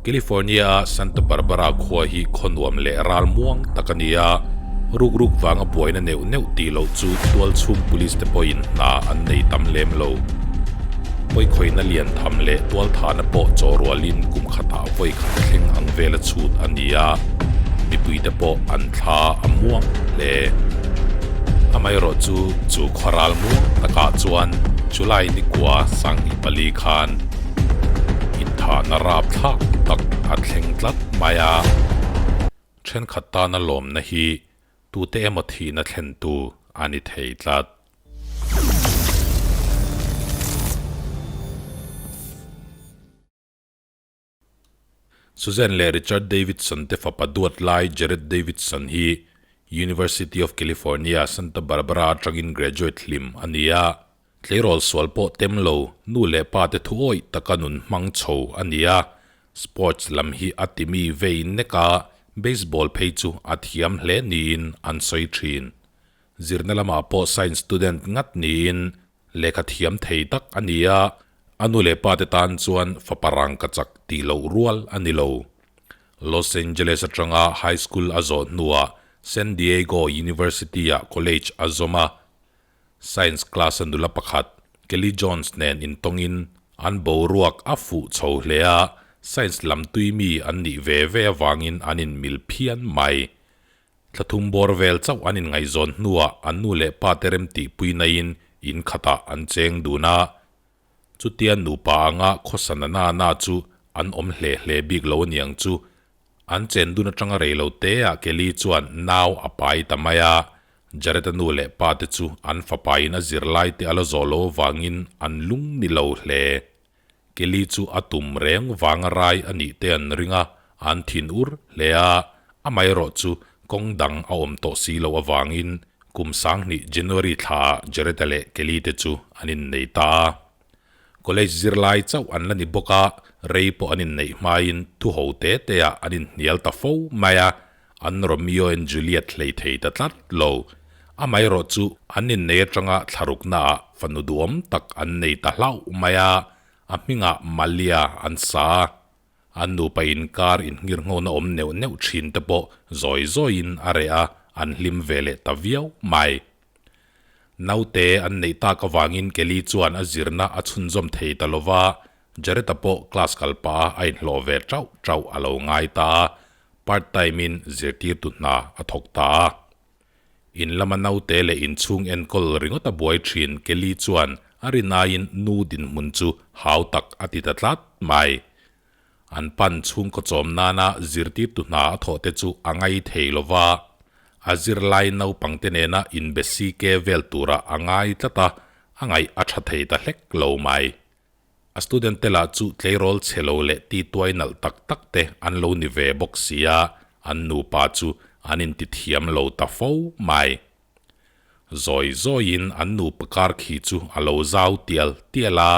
California-a Santa Barbara khua hi khaw nuam leh ral muang tak a ni a, rukruk vanga buaina neuh neuh tih loh chu tualchhung police te pawhin hna an nei tam lem lo. Pawikhawihna lian tham leh tualthahna pawh chaw rualin kum khatah vawi khat thleng ang vela chhut a ni a, mipuite pawh an thla a muang hle. Amaherawh chu chu khaw ral muang takah chuan July nikua 24 khan inthahna rapthlak tak a thleng tlat mai a. Thenkhat tana lawmna hi tute emaw thihna thlentu a ni thei tlat. Suzanne leh Richard Davidson te fapa duat lai Jared Davidson hi University of California, Santa Barbara atangin graduate hlim a ni a. Tleirawl sual pawh tem lo, nu leh pa te thu awih taka nun hmang chho a ni a. Sports lam hi a timi vei nek a, baseball phei chu a thiam hle niin an sawi thin. Zirna lamah pawh science student ngat niin Lehkha thiam thei tak a ni a, a nu leh pa te tan chuan fapa rangka chak tih loh rual a ni lo. Los Angeles atanga high school a zawh hnuah San Diego University-ah college a zawm a. Science class-a nula pakhat, Kelly Jones nen intawngin an boruak a fuh chho hle a, science lam tui mi an nih ve ve avangin an inmil phian mai. Thla thum bawr vel chauh an inngaihzawn hnuah an nu leh pa te remtihpui naiin in khatah an cheng dun a. Chutia nupa anga khawsa na na na chu an awm hle hle bik lo aniang chu. An chen dun atanga rei lo teah Kelly chuan nau a pai ta mai a. Jared-a nu leh pa te chu an fapain a zirlai te a la zawh lo avangin an lung ni lo hle. Kelly chu a tum reng vanga rai a nih te an ring a, an thin ur hle a, amaherawh chu kawng dang a awm tawh si loh avangin kum 2000 January thlaah Jared-a leh Kelly te chu an innei ta a. College zirlai chauh an la ni bawk a, rei pawh an inneih hmain thu ho te teah an inhnial ta fo mai a, an Romeo and Juliet hlei thei ta tlat lo. Amaherawh chu an innei atanga thlaruknaah fanu duhawm tak an nei ta hlauh mai a, a hmingah Malia an sa a. An nupa inkar inngirnghawna awm neuh neuh thin te pawh zawi zawiin a reh a, an hlim ve leh ta viau mai. Naute an neih tak avangin Kelly chuan a zirna a chhunzawm thei ta lo va, Jared-a pawh class kal pah a a inhlawh ve chauh chauh a lo ngai ta a, part time-in zirtirtu hna a thawk ta a. In lama naute leh inchhung enkawl ringawt a buai thin Kelly chuan a rin aiin nu dinhmun chu hau tak a ti ta tlat mai. An pan chhungkaw chawm nana zirtirtu hna a thawh te chu a ngai thei lo va, a zirlai naupangte nena inbe CK vel turah a ngai tlat a, a ngaih a tha thei ta hlek lo mai. A student te lah chu tleirawl chhe lo leh ti tuai nalh tak tak te an lo ni ve bawk sia, an nupa chu an inti thiam lo ta fo mai. Zawi zawiin an nupa kar khi chu a lo zau tial tial a,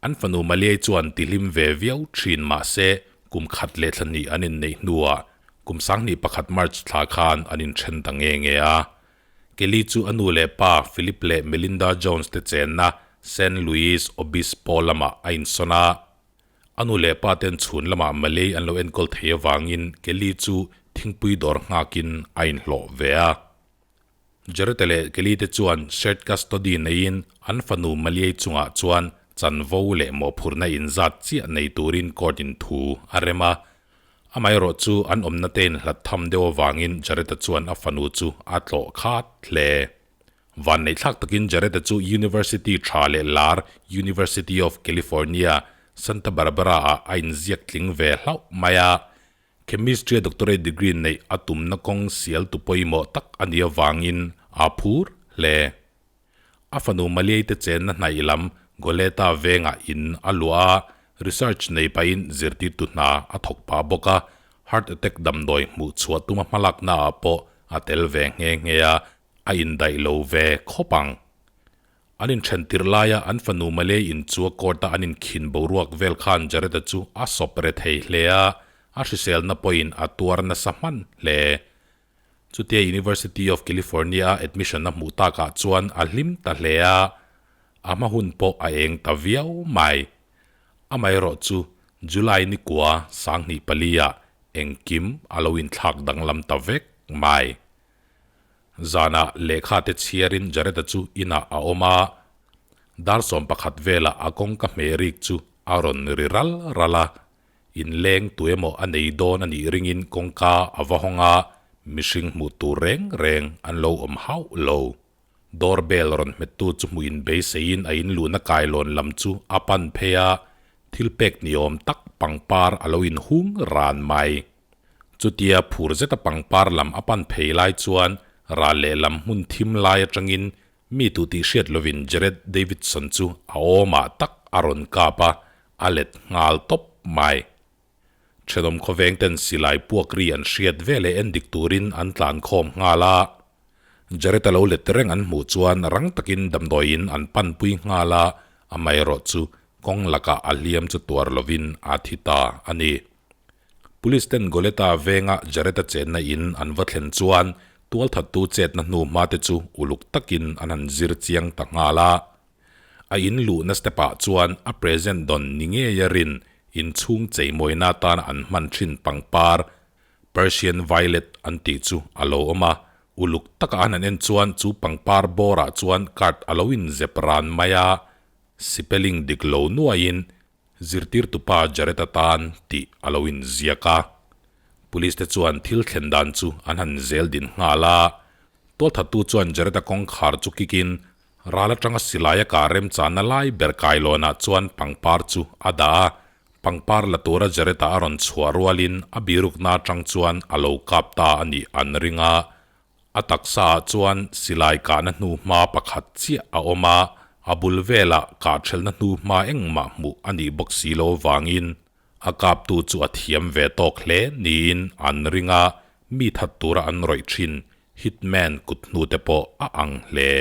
an fanu Maliai chuan ti hlim ve viau thin mahse kum khat leh thla hnih an inneih hnuah kum 2001 March thla khan an inthen ta nge nge a. Kelly chu a nu leh pa Philip leh Melinda Jones te chenna San Luis Obispo lamah a insawn a. A nu leh pa ten chhun lamah Malay an lo enkawl thei avangin Kelly chu thingpui dawr nghakin a inhlawh ve a. Jarrett leh Kelly te chuan shared custody neiin an fanu Maliei chungah chuan chanvo leh mawhphurhna inzat chiah nei turin court in thu a rem a. Amaherawh chu an awmna te in hlat tham deuh avangin Jared-a chuan a fanu chu a tlawh khat hle. Vanneihthlak takin Jared-a chu University tha leh lar University of California, Santa Barbara-ah a inziak tling ve hlauh mai a. Chemistry-a doctorate degree neih a tumna kawng sial tu pawimawh tak a nih avangin aa phur hle. A fanu Maliai te chenna hnaih lam Goleta vengah in a luah a, research nei pahin zirtirtu hna a thawk pah bawk a, heart attack damdawi hmuh chhuah tuma hmalakna ah pawh a tel ve nghe nghe a, a indaih lo ve khawp ang. An inthen tirh laia an fanu Maliai in chu a court a an inkhin boruak vel khan Jared-a chu a sawp re thei hle a, a hriselna pawhin a tuar nasa hman hle. Chutia University of California-a admission a hmuh takah chuan a hlim ta hle a, a hma hun pawh a eng ta viau mai. Amaherawh chu, July ni kua 2004 ah engkim a lo inthlak danglam ta vek mai. Zanah lehkha te chhiarin Jared-a chu inah a awm a, dar 11 velah a kawngka hmeh rik chu a rawn ri ral ral a, inleng tu emaw a nei dawn a nih ringin kawngka a va hawng a, mihring hmuh tur reng reng an lo awm hauh lo. Door bell rawn hmettu chu hmuh in beiseiin a inluhna kailawn lam chu a pan phei a, thil pek ni awm tak pangpar a lo inhung ran mai. Chutia phur zeta pangpar lam a pan phei lai chuan ral lehlam hmun thim lai atangin mi tu tih hriat lovin Jared Davidson chu a awmah tak a rawn kap a, a let nghal tawp mai. Thenawm khawveng ten silai puak ri an hriat veleh en dik turin an tlan khawm nghal a. Jared a lo let reng an hmuh chuan rang takin damdawiin an panpui nghal a, amaherawh chu kawng lakah a hliam chu tuar lovin a thi ta a ni. Police ten Goleta venga Jared-a chenna in an va thlen chuan tualthattu chetna hnu hma te chu uluk takin an han zir chiang ta nghal a. A in luhna step ah chuan a present dawn ni ngeia rin inchhung cheimawina atana an hman thin pangpar Persian Violet an tih chu a lo awm a. Uluk taka an han en chuan chu pangpar bawrah chuan card a lo inzep ran mai a, sipelling dik lo nuaiin Zirtirtupa Jared-a tan tih a lo inziak a. Police te chuan thil thlen dan chu an han zel din nghal a. Tualthattu chuan Jared-a kawngkhar chu kikin ral atanga silai a kah remchahna lai ber kailawnah chuan pangpar chu a dah a. Pangpar la tura Jared-a a rawn chhuah rualin a birukna atang chuan a lo kap ta a nih an ring a. A taksa ah chuan silai kahna hnu hma pakhat chiah a awm a, a bul velah kah thelna hnu hma engmah hmuh a nih bawk si lo vangin a kaptu chu a thiam ve tawk hle niin an ring a, mi that tura an rawih thin hitman kut hnu te pawh a ang hle.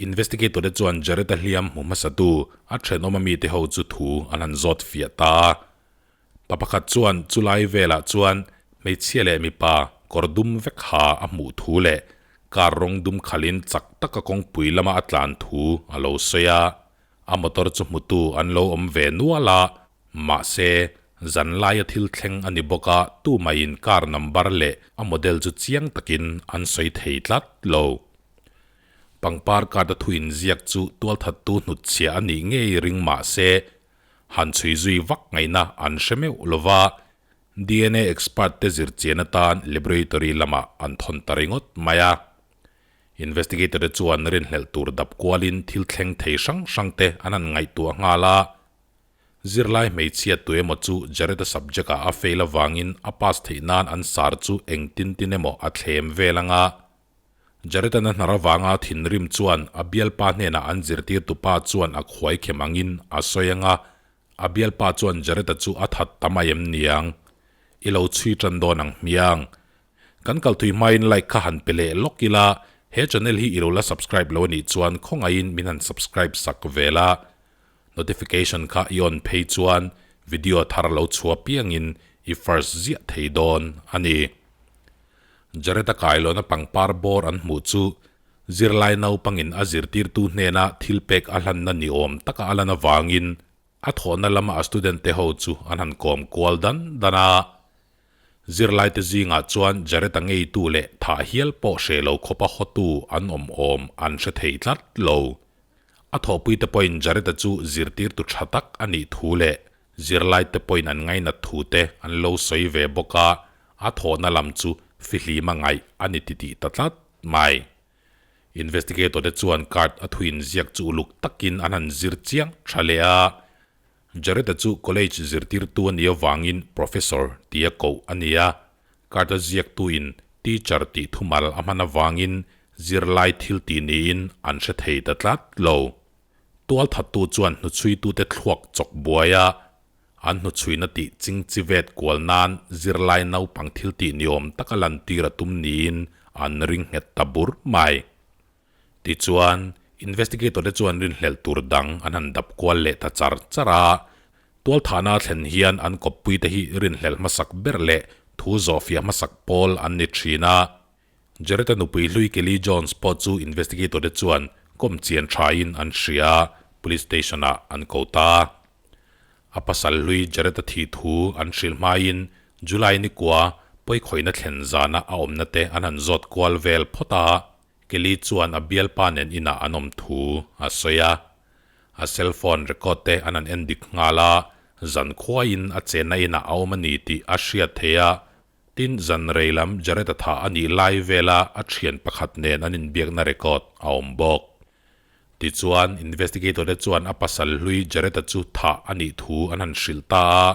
Investigator te chuan Jared-a hliam hmu hmasatu a thenawm ami te ho chu thu an han zawt fiah ta a. Pa pakhat chuan chulai velah chuan hmeichhia leh mipa kawr dum vek ha a hmuh thu leh car rawng dum khalin chak taka kawngpui lama a tlan thu a lo sawi a. A motor chu hmutu an lo awm ve nual a, mahse zan laia thil thleng a ni bawk a, tumaiin car number leh a model chu chiang takin an sawi thei tlat lo. Pangpar card a thu inziak chu tualthattu hnutchhiah a nih ngei ring mah se, han chhui zui vak ngaihna an hre meuh lo va, dna expert te zirchian atan laboratory lamah an thawn ta ringawt mai a. Investigator te chuan rinhlelh tur dap kualin thil thleng thei hrang hrang te an han ngaihtuah nghal a. Zirlai hmeichhia tu emaw chu Jared-a subject ah a fail avangin a pass theih nan an sar chu engtin tin emaw a thlem vel anga. Jared-a'n a hnar avanga thinrim chuan a bialpa hnenah an zirtirtupa chuan a khuai khem angin a sawi ang a, a bialpa chuan Jared-a chu a that ta mai em niang? I lo chhui tan dawn ang hmiang. Kan kalthui hmain like kha han pe leh lawk ila, he channel hi i lo la subscribe lo anih chuan khawngaihin min han subscribe sak ve la. Notification kha i on phei chuan video thar lo chhuah piangin i first ziah thei dawn a ni. Jared-a kailawn a pangpar bawr an hmuh chu zirlai naupangin a zirtirtu hnena thil pek a hlanna ni awm taka a lan avangin a thawhna lama a student te ho chu an han kawm kual dan dan a. Zirlaite zingah chuan Jared-a ngeitu leh thah hial pawh hre lo khawpa hawtu an awm awm an hre thei tlat lo. A thawhpuite pawhin Jared-a chu zirtirtu tha tak a nih thu leh Zirlaite pawhin an ngainat thu te an lo sawi ve bawk a, a thawhna lam chu fihlima ngaih a ni titih ta tlat mai. Investigator te chuan card a thuin ziak chu uluk takin an han zir chiang tha leh a, Jared-a chu college zirtirtu a nih avangin professor tia koh a ni a, card a ziaktuin teacher tih thumal a hman avangin zirlai thil tih niin an hre thei ta tlat lo. Tualthattu chuan hnuchhuitute thluak chawk buai a, an hnuchhuina tih ching chi vet kual nan zirlai naupang thil tih ni awm taka lantir a tum niin an ring nghet ta bur mai. Tichuan, investigator te chuan rinhlelh tur dang an han dap kual leh ta char char a, tualthahna a thlen hian an kawppuite hi rinhlelh hmasak ber leh thu zawhfiah hmasak pawl an ni thin a. Jared-a nupui hlui Kelly Jones pawh chu investigator te chuan kawm chian thain an hria a, police station-ah an ko ta. A pasal hlui Jared-a thih thu an hrilh hmain July ni kua pawikhawihna thlen zana a awmna te an han zawt kual vel phawt a, Kelly chuan a bialpa nen inah an awm thu a sawi a. A cell phone record te an han en dik nghal a, zan khuaiin a chenna inah a awm a ni tih a hriat theih a. Tin, zan rei lam Jared-a thah a nih lai vela a thian pakhat nen an inbiakna record a awm bawk. Tichuan, investigator te chuan a pasal hlui Jared-a chu thah a nih thu an han hrilh ta a,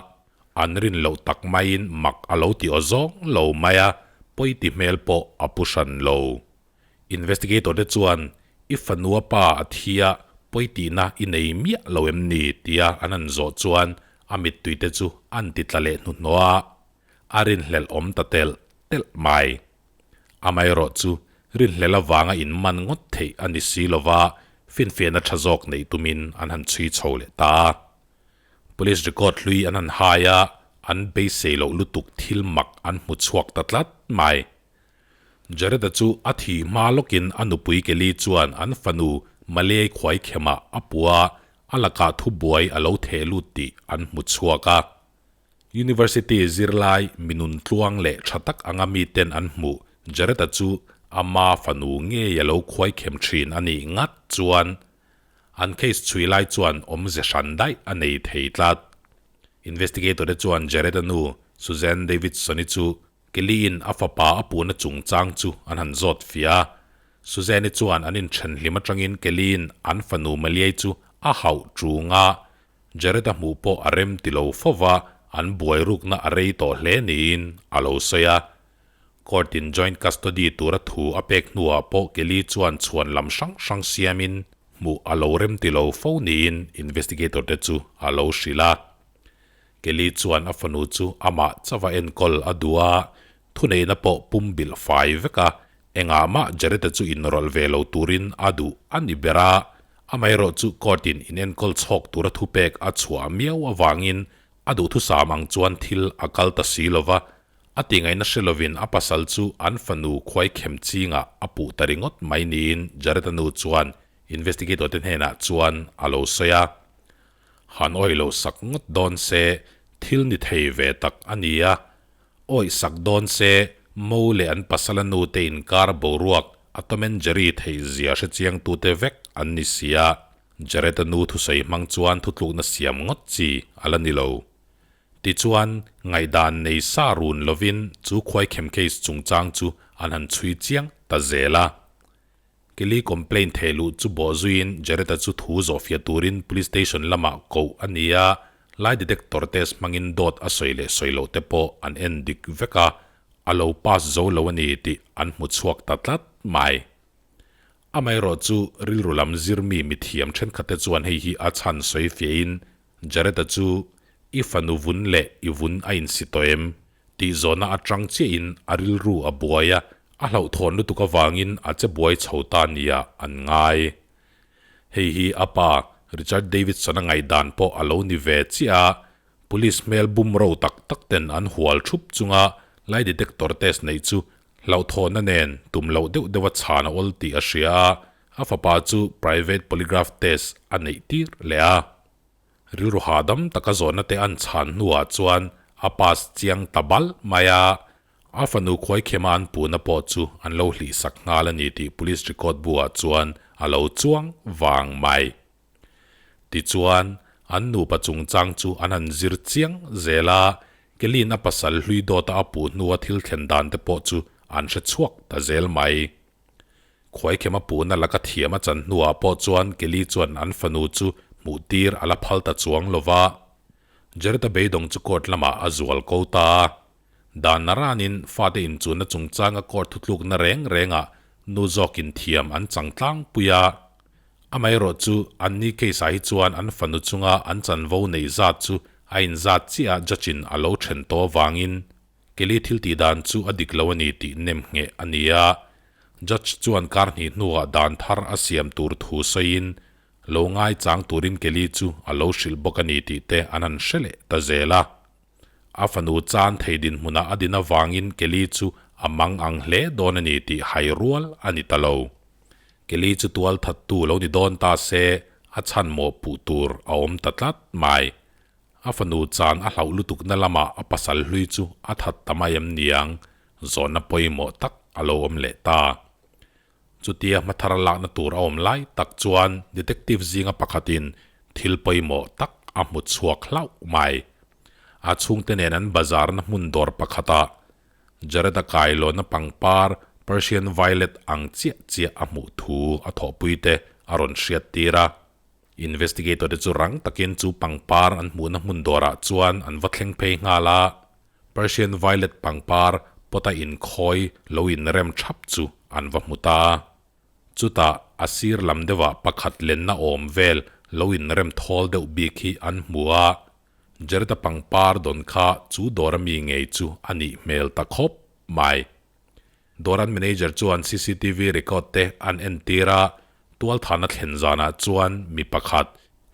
an rin loh tak maiin mak a lo ti aw zawng lo mai a, pawi ti hmel pawh a pu hran lo. Investigator te chuan, I fanua pa a thi a, pawi tihna i nei miah lo em ni? tia an han zawh chuan a mittui te chu an ti tla leh hnuhnawh a, a rinhlelh awm ta telh telh mai. Amaherawh chu rinhlel avanga in man ngawt theih a ni si lova, finfiahna tha zawk neih tumin an han chhui chho leh ta a. Police record hlui an han hai a, an beisei loh lutuk thil mak an hmu chhuak ta tlat mai. Jared-a chu a thih hma lawkin a nupui Kelly chuan an fanu Malay khuaikhemah a pua a lakah thubuai a lo theh lut tih an hmu chhuak a. University zirlai minun tluang leh tha tak anga miten an hmuh Jared-a chu ama fanu ngei a lo khuai khem thin a nih ngat chuan an case chhui lai chuan awmze hran daih a nei thei tlat. Investigator te chuan Jared-a nu Suzanne Davidson-i chu Kelly-in a fapa a puhna chungchang chu an han zawt fiah a. Suzanne-i chuan an inthenhlim atangin Kelly-in an fanu Maliai chu a hauh tung a, Jared-a hmuh pawh a rem ti lo fo va, an buai rukna a rei tawh hle niin a lo sawi a. Court-in joint custody tura thu a pek hnuah pawh Kelly chuan chhuan lam hrang hrang siamin hmuh a lo rem ti lo fo niin investigator te chu a lo hrilh a. Kelly chuan a fanu chu amah chauha enkawl a duh a, thuneihna pawh pum bilh fai vek a, Engah mah Jared-a chu inrawlh ve lo turin a duh a ni ber a, amaherawh chu court-in inenkawl chhawk tura thupek a chhuah miau avangin a duhthusam ang chuan thil a kal ta si lo va, a tingaihna hre lovin a pasal chu an fanu khuaikhem chingah a puh ta ringawt mai niin Jared-a nu chuan investigator te hnenah chuan a lo sawi a. Han awih lo sak ngawt dawn se thil ni thei ve tak a ni a, Awih sak dawn se, Mo leh an pasala nu te inkar boruak a Tom and Jerry theih zia hre chiang tute vek an ni sia, Jared-a nu thusawi hmang chuan thutlukna siam ngawt chi a la ni lo. Tichuan, ngaihdan nei sa run lovin chu khuaikhem case chungchang chu an han chhui chiang ta zel a. Kelly complaint theh luh chu bawh zuiin Jared-a chu thu zawhfiah turin police station lamah koh a ni a, lie detector test hmangin dawt a sawi leh sawi loh te pawh an en dik vek a, a lo pass zo lo a ni tih an hmu chhuak ta tlat mai. Amaherawh chu rilru lam zirmi mithiam thenkhat te chuan hei hi a chhan sawi fiahin Jared-a chu i fanu vun leh i vun a insi tawh em? Tih zawhna atang chiahin a rilru a buai a, a hlauhthawn lutuk avangin a che buai chho ta nia an ngai. Hei hi a pa Richard Davidson-a ngaihdan pawh a lo ni ve chiah a, police hmel bum ro tak tak ten an hual thup chunga lie detector test neih chu hlauhthawnna nen tum loh deuh deuha chhan a awl tih a hria a, a fapa chu private polygraph test a neih tir leh a. Rilru hahdam taka zawhna te an chhan hnuah chuan a pass chiang ta balh mai a, a fanu khuaikhema an puhna pawh chu an lo hlih sak nghal a ni tih police record bu-ah chuan a lo chuang vang mai. Tichuan, an nupa chungchang chu an han zir chiang zel a, Kelly-in a pasal hlui dawta a puh hnua thil thlen dan te pawh chu an hre chhuak ta zel mai. Khuaikhem a puhna laka thiam a chan hnuah pawh chuan Kelly chuan an fanu chu hmuh tir a la phal ta chuang lo va. Jared-a beidawng chu court lamah a zual ko ta a. Dan naranin fate inchunna chungchanga court thutlukna reng rengah nu zawkin thiam an chang tlangpui a. Amaherawh chu anni case-ah hi chuan an fanu chunga an chanvo neih zat chu a inzat chiah a judge-in a lo then tawh avangin Kelly thil tih dan chu a dik lo a ni tih nem ngheh a ni a, Judge chuan kar hnih hnuah dan thar a siam tur thu sawiin lo ngaichang turin Kelly chu a lo hrilh bawk a ni tih te an han hre leh ta zel a. A fanu chan thei dinhmunah a din avangin Kelly chu a mang ang hle dawn a ni tih hai rual a ni ta lo. Kelly chu tual thattu lo ni dawn ta se a chhan mawhpuh tur a awm ta tlat mai. A fanu chan a hlauh lutukna lamah a pasal hlui chu a that ta mai em niang, zawhna pawimawh tak a lo awm leh ta. Chutia hmathar lakna tur a awm lai tak chuan detective zinga pakhatin thil pawimawh tak a hmu chhuak hlauh mai. A chhungte nen an bazarna hmun dawr pakhatah Jared-a kailawnna pangpar Persian violet ang chiah chiah a hmuh thu a thawhpuite a rawn hriat tir a. Investigator te chu rang takin chu pangpar an hmuhna hmun dawrah chuan an va thleng phei nghal a, Persian violet pangpar pot-a inkhawi lo inrem thap chu an va hmu ta. Chutah a sir lam deuhah pakhat lenna awm vel lo inrem thawl deuh bik hi an hmu a, Jared-a pangpar dawn kha chu dawr ami ngei chu a nih hmel ta khawp mai. Dawran manager chuan cctv record te an entir a, tualthana thlen zanah chuan mi pakhat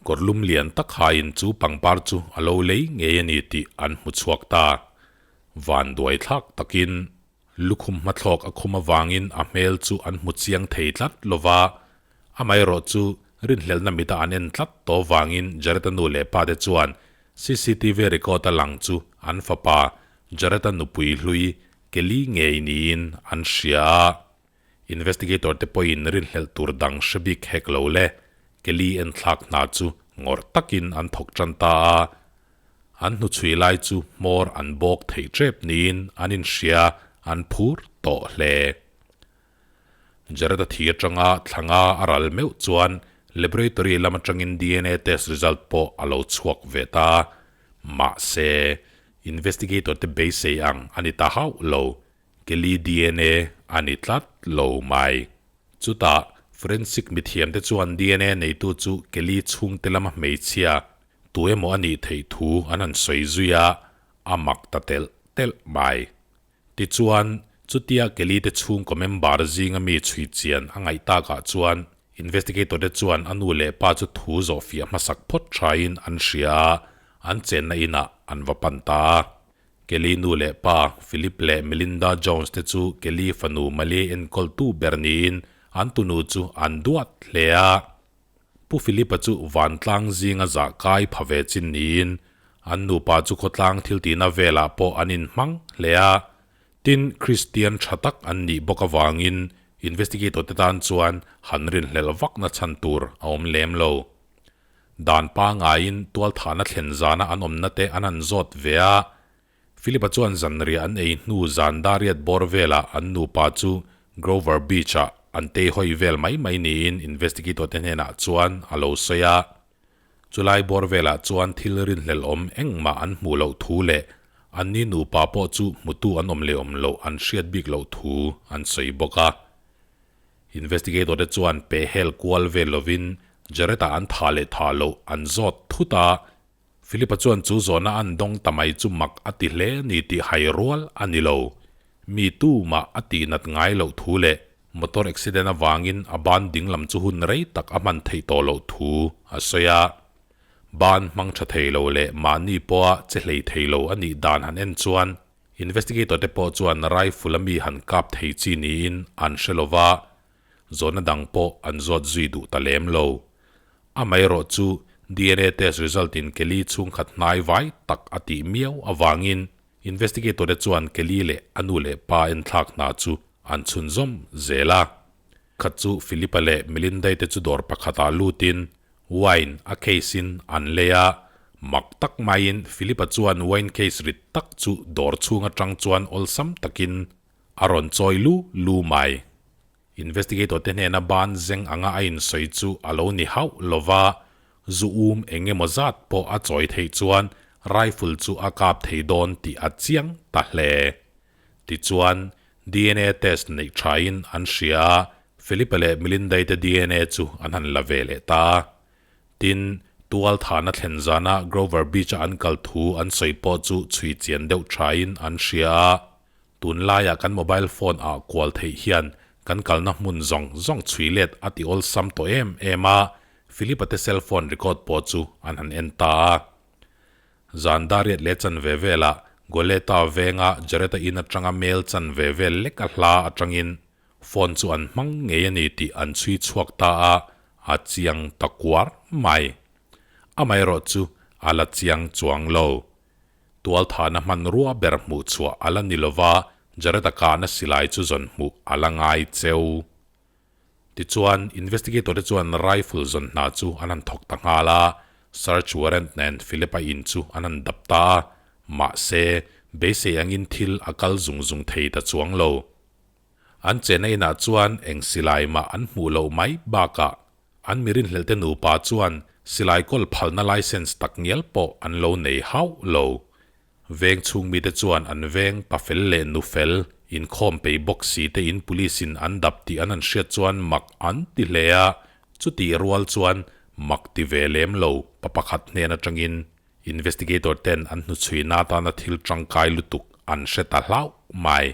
kawrlum lian tak hain chu pangpar chu a lo lei ngei a ni tih an hmu chhuak ta. Vanduai thlak takin lukhum hmathlawk a khum avangin a hmel chu an hmu chiang thei tlat lo va, amaherawh chu rinhlelhna mita an en tlat tawh vangin Jared-a nu leh pa te chuan cctv record a lang chu an fapa Jared-a nupui hlui Kelly ngei niin an hria a, investigator te pawhin rinhlelh tur dang hre bik hek lo le, Kelly enthlak hna chu ngawrh takin an thawk tan ta a, an hnuchhui lai chu hmawr an bawk theih tep niin an inhria, an phur tawh hle. Jared-a thi atanga thlanga a ral meuh chuan laboratory lam atangin dna test result pawh a lo chhuak ve ta. Mahse, investigator te beisei ang a ni ta hauh lo, Kelly dna a ni tlat lo mai. Chutah, forensic mithiam te chuan dna neitu chu Kelly chhungte lama hmeichhia tu emaw a nih theih thu an han sawi zui a, a mak ta telh telh mai. Tichuan, chutia Kelly te chhungkaw member zinga mi chhui chian a ngaih takah chuan investigator te chuan a nu leh pa chu thu zawh fiah hmasak phawt thain an hria a, an chenna inah an va pan ta a. Kelly nu leh pa, Philip leh Melinda Jones te chu Kelly fanu Malie enkawltu ber niin an tunu chu an duat hle a. Pu Philip-a chu vantlang zinga zah kai pha ve chin niin an nupa chu khawtlang thiltihna velah pawh an inhmang hle a. Tin, Kristian tha tak an nih bawk avangin investigator te tan chuan han rinhlelh vakna chhan tur a awm lem lo. Dan pangaiin tualthahna thlen zana an awmna te an han zawt ve a. Philip-a chuan zanriah an ei hnu zan dariat bawr velah an nupa chu Grover Beach-ah an tei hawi vel mai mai niin investigator te hnenah chuan a lo sawi a. Chulai bawr velah chuan thil rinhlelh awm engmah an hmuh loh thu leh anni nupa pawh chu hmutu an awm leh awm loh an hriat bik loh thu an sawi bawk a. Investigator te chuan pehhel kual vel lovin Jared-a an thah leh thah loh an zawt thut a. Philip-a chuan chu zawhna an dawng ta mai chu mak a ti hle ni tih hai rual a ni lo. Mi tu mah a tihnat ngai loh thu leh motor accident avangin a ban dinglam chu hun rei tak a hman theih tawh loh thu a sawi a. Ban hmang tha thei lo leh mahni pawha che hlei thei lo a nih dan han en chuan investigator te pawh chuan rifle a mi han kap thei chi niin an hre lo va, zawhna dang pawh an zawt zui duh ta lem lo. Amaherawh chu dna test result in Kelly chhungkhat hnai vai tak a tih miau avangin investigator te chuan Kelly leh a nu leh pa enthlak hna chu an chhunzawm zel a. Khat chu Philip-a leh Melinda-i te chu dawr pakhatah lutin wine a case in an lei a, mak tak maiin Philip-a chuan wine case rit tak chu dawr chhung atang chuan awlsam takin a rawn chawi lu lu mai. Investigator te hnena ban zeng anga a insawi chu a lo ni hauh lo va, zu um eng emaw zat pawh a chawi theih chuan rifle chu a kap thei dawn tih a chiang ta hle. Tichuan, dna test neih thain an hria a, Felipe leh Melinda-i te dna chu an han la ve leh ta. Tin, tual thahna thlen zana Grover Beach-a an kal thu an sawi pawh chu chhui chian deuh thain an hria a. Tunlaiah kan mobile phone ah kual theih hian kan kalna hmun zawng zawng chhui let a ti awlsam tawh em em a, Philip-a te cell phone record pawh chu an han en ta a. Zan dariat leh chanve velah Goleta venga Jared-a in atanga mail chanve vel lek a hla atangin phone chu an hmang ngei a ni tih an chhui chhuak ta a, a chiang ta kuar mai. Amaherawh chu a la chiang chuang lo. Tualthahna hmanrua ber hmuh chhuah a la ni lova, Jared-a kahna silai chu zawn hmuh a la ngai cheu. Tichuan, investigator te chuan rifle zawn hna chu an han thawk ta nghal a, search warrant nen Philip-a in chu an han dap ta a, mahse, beisei angin thil a kal zung zung thei ta chuang lo. An chenna inah chuan eng silai mah an hmuh loh mai bakah an mi rinhlelhte nupa chuan silai kawl phalna licence tak ngial pawh an lo nei hauh lo. Veng chhung mite chuan an veng pa fel leh nu fel inkhawm pei bawk si te in police in an dap tih an han hriat chuan mak an ti hle a, chutih rual chuan mak ti ve lem lo pa pakhat hnen atangin investigator ten an hnuchhuina atana thil tangkai lutuk an hre ta hlauh mai.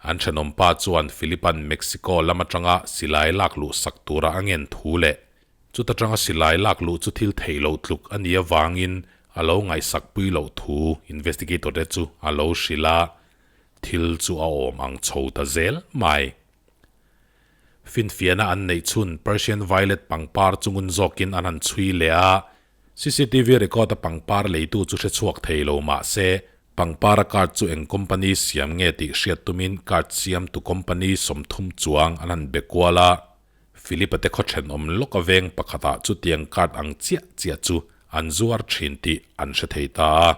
An thenawmpa chuan Philipan Mexico lam atanga silai lak luh sak tura a ngen thu leh chuta tanga silai lak luh chu thil theih loh tluk a nih avangin a lo ngaihsak pui loh thu investigator te chu a lo hrilh a, thil chu a awm ang chho ta zel mai. Finfiahna an neih chhun Persian Violet pangpar chu ngun zawkin an han chhui leh a, CCTV record a pangpar leitu chu hre chhuak thei lo mah se, pangpara card chu eng company siam nge tih hriat tumin card siamtu company 30 chuang an han be kual a. Philip-a te khaw thenawm lawk a veng pakhatah chutiang card ang chiah chiah chu an zuar thin tih an hre thei ta a.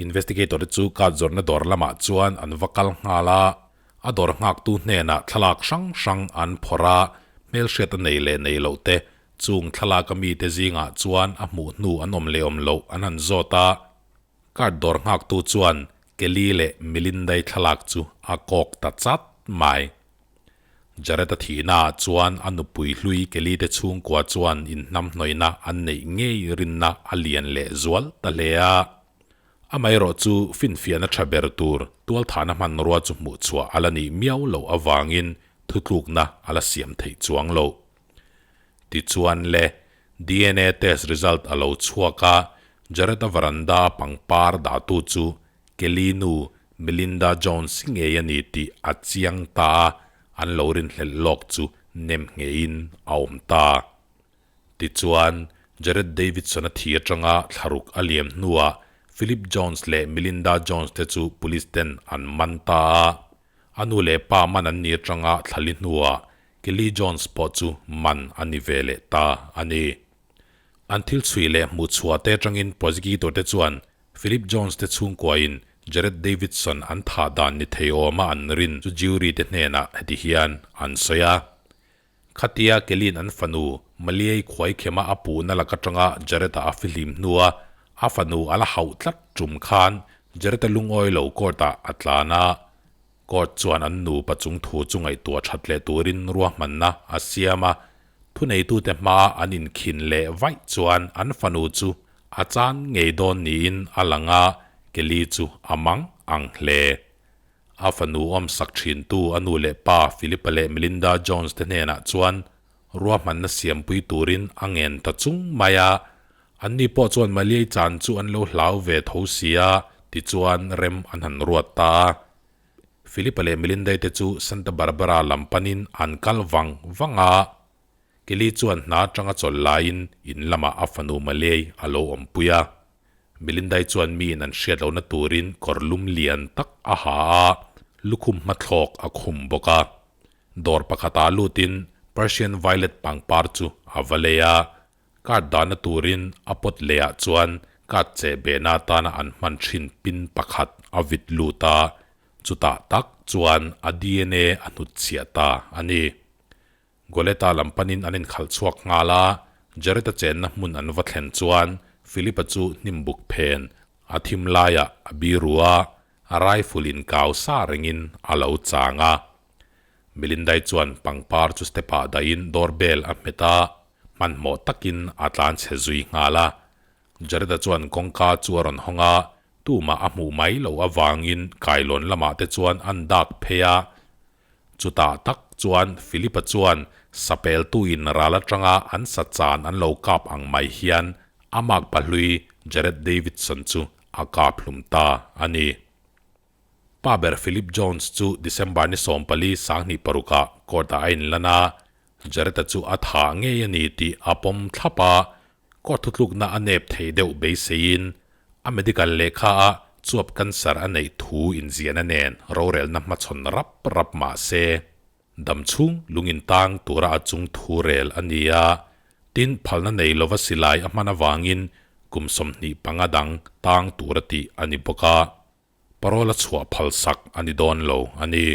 Investigator te chu card zawrhna dawr lamah chuan an va kal nghal a, a dawr nghaktu hnenah thlalak hrang hrang an phawrh a, hmelhriat a nei leh nei loh te Chung thlalak a mite zingah chuan a hmuh hnu an awm leh awm loh an han zawt a, card dawr nghaktu chuan Kelly leh Melinda-i thlalak chu a kawk ta chat mai. Jared-a thihnaah chuan a nupui hlui Kelly te chhungkua chuan inhnamhnawihna an neih ngei rinna a lian leh zual ta hle a. Amaherawh chu finfiahna tha ber tur tualthahna hmanrua chu hmuhchhuah a la nih miau loh avangin thutlukna a la siam theih chuang lo. Tichuan le, dna test result a lo chhuak a, Jared-a veranda a pangpar dahtu chu Kelly nu Melinda Jones ngei a ni tih a chiang ta a, an lo rinhlelh lawk chu nem ngeiin a awm ta. Tichuan, Jared Davidson-a thi atanga thlaruk a liam hnuah Philip Jones leh Melinda Jones te chu police ten an man ta a, a nu leh pa man an ni atanga thlali hnuah Kelly Jones pawh chu man a ni ve leh ta a ni. An thil chhui leh hmuh chhuah te atangin prosecutor te chuan Philip Jones te chhungkuain Jared Davidson an thah dan ni thei awma an rin chu jury te hnenah heti hian an sawi a. Khatia Kelly'n an fanu Maliei khuaikhema a puhna lak atanga Jared-a a fihlim hnua a fanu a la hauh tlat tum khan Jared-a lungawi lo court-ah a tlan a. Court chuan an nupa chung thu chu ngaihtuah that leh turin ruahmanna a siam a, thuneitute hmaa an inkhin leh vaih chuan an fanu chu a chan ngei dawn niin a lang a, Kelly chu a mang ang hle. A fanu awmsak thintu a nu leh pa Philip-a leh Melinda Jones te hnenah chuan ruahmanna siampui turin a ngen ta chung mai a, Anni pawh chuan Maliai chan chu an lo hlau ve tho si a, tichuan rem an han ruat ta a. Philip-a leh Melinda-i te chu Santa Barbara lam panin an kal vang vang a. Kelly chuan hna atanga chawlh laiin in lamah a fanu Maliai a lo awmpui a. Melinda-i chuan miin an hriat lohna turin kawr lum lian tak a ha a, lukhum hmathlawk a khum bawk a. Dawr pakhatah lutin Persian Violet pangpar chu a va lei a. Card dahna turin a pawt lehah chuan card cheh behna atana an hman thin pin pakhat a vit lut a, chutah tak chuan a dna a hnutchhiah ta a ni. Goleta lam panin an inkhalh chhuak nghal a, Jared-a chenna hmun an va thlen chuan Philip-a chu hnim buk phen a thim laiah a biru a, a rifle in kau sa rengin a lo chang a. Melindai chuan pangpar chu step-ah dahin doorbell a hmet a, hmanhmawh takin a tlan chhe zui nghal a. Jared-a chuan kawngka chu a rawn hawng a, tumah a hmuh mai loh avangin kailawn lamah te chuan an dak phei a. Chutah tak chuan Philip-a chuan sapeltuin ral atanga an sa chan an lo kap ang mai hian a makpa hlui Jared Davidson chu a kap hlum ta a ni. Pa ber Philip Jones chu December ni 14 26 ah court-ah a inlan a, Jared-a chu a thah ngei a ni tih a pawm thlap a. Court thutlukna a nep thei deuh beiseiin a medical lehkha a chuap cancer a neih thu inziahna nen rorelna hmachhawn rap rap mah se, dam chhung lungin tang tura a chung thu rel a ni a, tin phalna nei lova silai a hman avangin kum 25 dang tang tura tih a ni bawk a. Parole a chhuah phal sak a ni dawn lo a ni.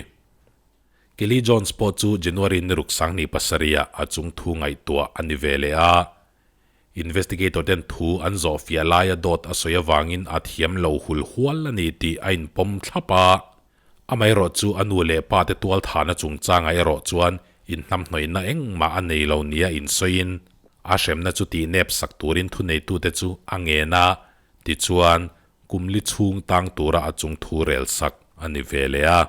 Kelly Jones pawh chu January ni ruk 27 ah a chung thu ngaihtuah a ni ve leh a. Investigator ten thu an zawh fiah laia dawt a sawi avangin a thiam lo hul hual a ni tih a inpawm thlap a. Amaherawh chu a nu leh pa te tualthahna chungchangah erawh chuan inhnamhnawihna engmah a nei lo nia insawiin a hremna chu tihnep sak turin thuneitute chu a ngen a, tichuan Kum li chhung tang tura a chung thu rel sak a ni ve leh a.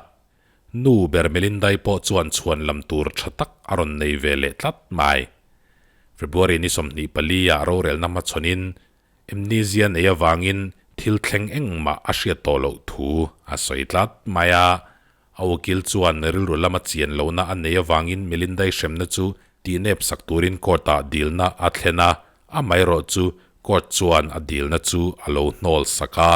Nu ber Melindai pawh chuan chhuan lam tur tha tak a rawn nei ve leh tlat mai. February ni 24 ah rorelna hmachhawnin amnesia nei avangin thil thleng engmah a hriat tawh loh thu a sawi tlat mai a. A ukil chuan rilru lama chian lohna a nei avangin Melindai hremna chu tihnep sak turin court-ah dilna a thlen a, amaherawh chu court chuan a dilna chu a lo hnawl sak a.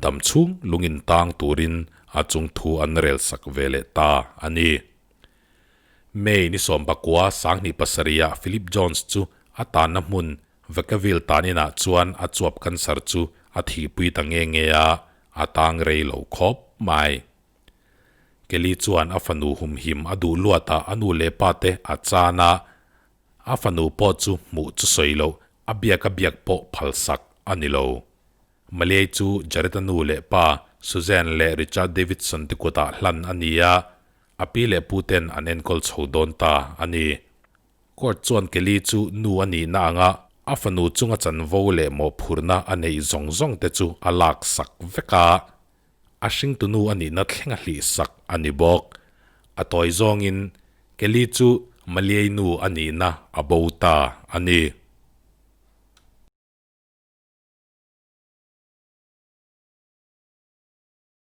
Dam chhung lungin tang turin a chung thu an rel sak ve leh ta a ni. May ni 19 2007-ah Philip Jones chu a tanna hmun Vacaville taninah chuan a chuap cancer chu a thihpui ta nge nge a, a tang rei lo khawp mai. Kelly chuan a fanu humhim a duh luatah a nu leh pa te a chan a, a fanu pawh chu hmuh chu sawi loh a biak a biak pawh phalsak a ni lo. Maliai chu Jared-a nu leh pa Suzanne leh Richard Davidson te kutah hlan a ni a, a pi leh pu ten an enkawl chho dawn ta a ni. Court chuan Kelly chu nu a nihna anga a fanu chunga chanvo leh mawhphurhna a neih zawng zawng te chu a lak sak vek a, a hringtunu a nihna thleng a hlih sak a ni bawk. A tawi zawngin Kelly chu Maliai nu a nihna a bo ta a ni.